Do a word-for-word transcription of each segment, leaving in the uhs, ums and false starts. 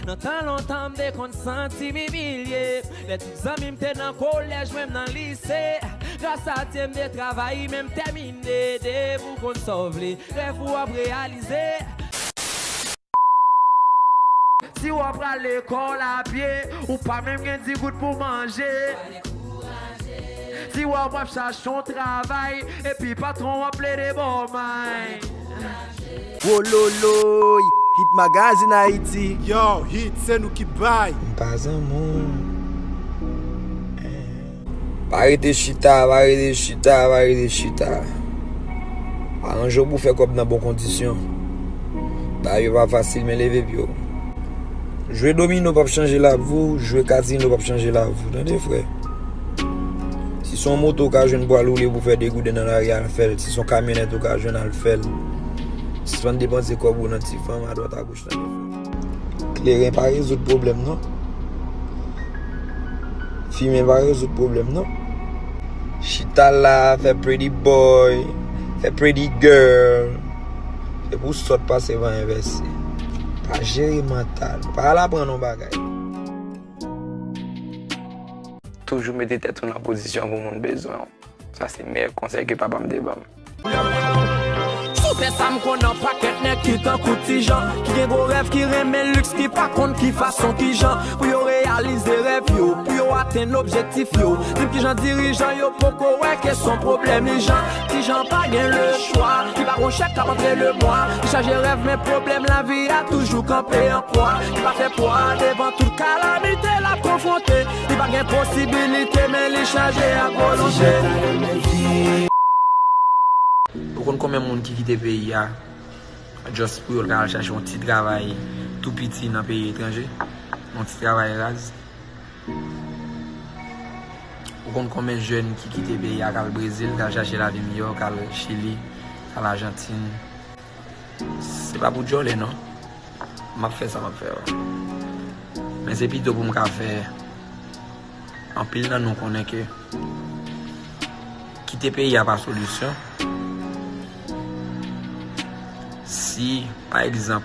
Nan tan lontan m te konn santi m imilye. Lè tout zanmi m te nan kolèj, mwen m nan lise. Gras a Dye m te travay, men m tèmine. Depi w konn sa w vle, rèv ou ap reyalize. Si w ap pral lekòl a pye, ou pa menm gen di goud pou manje. Si w ap chache yon travay, epi patwon an plede ba w may. Wololoy, Hit Magazine Haïti. Yo, Hit, se nou ki bay. M pa zanmi w. Pa rete chita, pa rete chita, pa rete chita. Aranje w pou w fè kòb nan bon kondisyon. Bagay yo pa fasil, men leve pye w. Jwe domino p ap chanje lavi w, jwe kazino p ap chanje lavi w, tande frè. Si se yon moto w ka jwenn pou al woule pou fè de gouden nan lari, al fè l. Si se yon kamyonèt ou ka jwenn, al fè l. Sispann depanse kòb ou nan ti fanm adwat agòch, tande frè. Kleren pa rezoud pwoblèm non. Fimen pa rezoud pwoblèm non. Chita la, fè pretty boy, fè pretty girl. Se pou sòt pase van envèse. Pa jere mantal. Pa al aprann yon bagay. Toujou mete tèt ou nan pozisyon pou moun bezwen w. Sa se meyè konsèy ke papa m te ban m. Sou tè sa m konn yon pakèt nèg ki tankou Ti Jan, ki gen gwo rèv, ki renmen liks, ki pa konn ki fason, ki jan pou yo reyalize rèv yo, pou yo atenn objektif yo. Di m kijan dirijan yo poko wè ke se yon pwoblèm ijan. Ti Jan pa gen lechwa, li pa gon chèk k ap antre lemwa. Li chaje rèv, men pwoblèm lavi a toujou kanpe an kwa. Li pa fè pwa devan tout kalamite l ap konfwonte. Li pa gen posibilite, men li chaje ak volonte. Ou konn konbyen moun ki kite peyi a just pou yo al chache yon ti travay tou piti nan peyi etranje, yon ti travay raz? Ou konn konbyen jèn ki kite peyi a, k al Brezil, k al chache lavi miyò, k al Chili, k al Ajantin? Se pa pou djòlè non. M ap fè sa m ap fè yo. Men se pito pou m ka fè. Anpil nan nou konnen ke kite peyi a pa solisyon. Si, pa egzanp,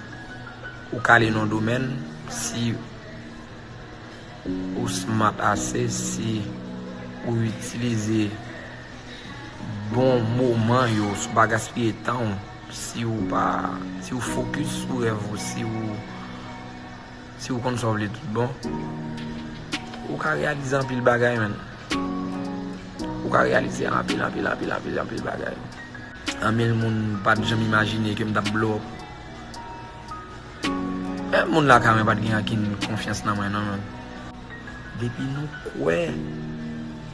ou kale nan yon domèn, si ou smart ase, si ou itilize bon moman yo, si w pa gaspiye tan w, si w pa, si w fokis sou rèv ou, si w, si w konn sa w vle tout bon, ou ka reyalize anpil bagay, menn. Ou ka reyalize anpil, anpil, anpil, anpil, anpil bagay. Anpil moun pa t janm imajine ke m t ap blow up. Menm moun lakay mwen pa t gen okenn konfyans nan mwen non, menn. Depi nou kwè,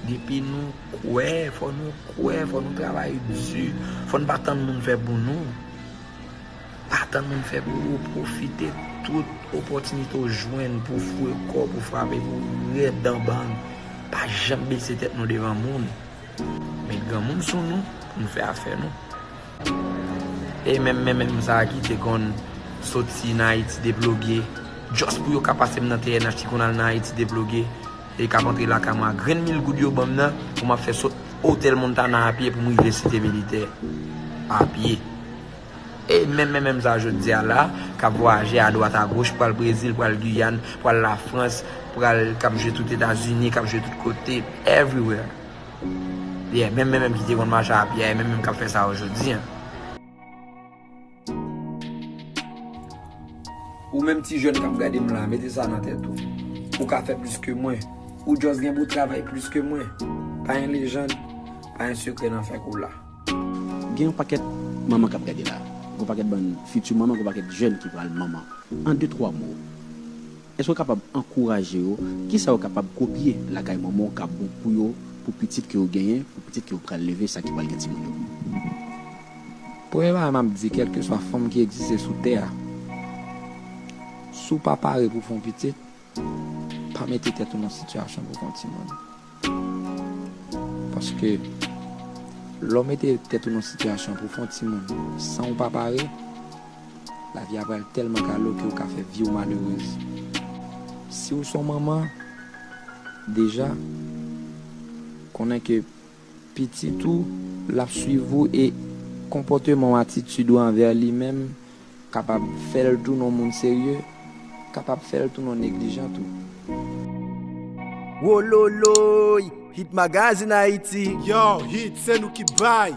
depi nou kwè, fò nou kwè, fò nou travay di, fò n pa tann moun fè pou nou. Pa tann moun fè pou ou, pwofite tout opòtinite w jwenn pou w foure kò w, pou w frape, pou w rèd anba n. Pa janm bese tèt nou devan moun. Met granmoun sou nou pou n fè afè nou. E menm, menm, menm sa a ki te konn soti nan Ayiti deploge, just pou yo ka pase m nan T N H ki konn al nan Ayiti deploge, e k ap antre lakay mwen a grenn mil goud yo ban m nan, pou m ap fè sot otèl Montana a pye pou m rive Site Militè a pye. E menm, menm, menm sa jodi a la, k ap vwayaje adwat agoch, pral Brezil, pral Giyàn, pral Lafrans, pral, k ap jwe tout Etazini, k ap jwe tout kote, everywhere. Yeah, menm, menm, menm ki te konn mache a pye a, e menm, menm k ap fè sa yo jodi a. Ou menm ti jèn k ap gade m la, mete sa nan tèt ou. Ou ka fè plis ke mwen. Ou just gen pou w travay plis ke mwen. Pa gen lejann, pa gen sekrè nan fè kou la. Gen yon pakèt manman k ap gade la. Gen yon pakèt bann fiti manman, gen yon pakèt jèn ki pral manman. An de, twa mo, èske w kapab ankouraje yo? Kisa yo kapab kopye lakay manman w k ap bon pou yo, pou pitit ke yo genyen, pou pitit ke yo pral leve, sa ki pral gen timoun yo? Premye bagay m ap di, kèlkeswa fanm ki egziste sou tè a, si w pa pare pou w fè yon pitit, pa mete tèt ou nan sitiyasyon pou w fè yon timoun. Paske lè w mete tèt ou nan sitiyasyon pou w fè yon timoun san w pa pare, lavi a pral tèlman kalo ke w ka fè vi w malerez. Si w se yon manman, deja, konnen ke pitit ou, l ap swiv ou e konpòteman w, atitid ou anvè li menm, kapab fè l tounen yon moun serye. kapab fè l tounen yon neglijan tou. Wololoy, Hit Magazine Haïti. Yo, hit, se nou ki bay.